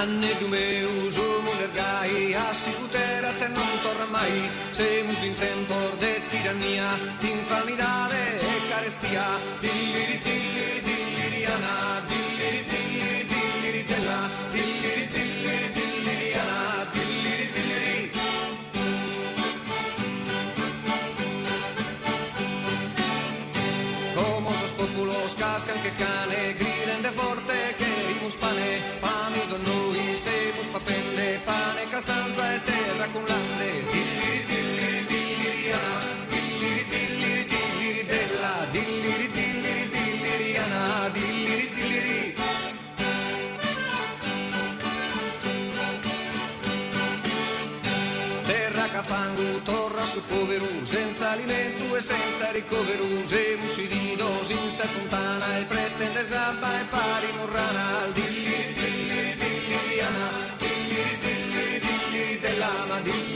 Nanneddu meu, su mundu est gai, a sicut erat e non torrat mai, semus in tempos de tirannia, d'infamidade e carestia, tilliri tilliri tilliriana, tilliri tilliri tilliritella, tilliri tilliri tilliriana, tilliri tilliri. Como sos populos cascan che cane, gridende forte cherimus pane, famidos nois semus papende, pane, castanza e terra cun lande, tilliri tilliri tilliriana, tilliri tilliri tilliritella, tilliri tilliri tilliriana, tilliri tilliri. Terra ca fangu torra su poveru, senza alimentu e senza ricoveru, semus sididos in sa funtana e pretende s'abba e parimus rana. Dilliri dilliri dilliriana, dilliri dilliri dilliridella, ma dilliri.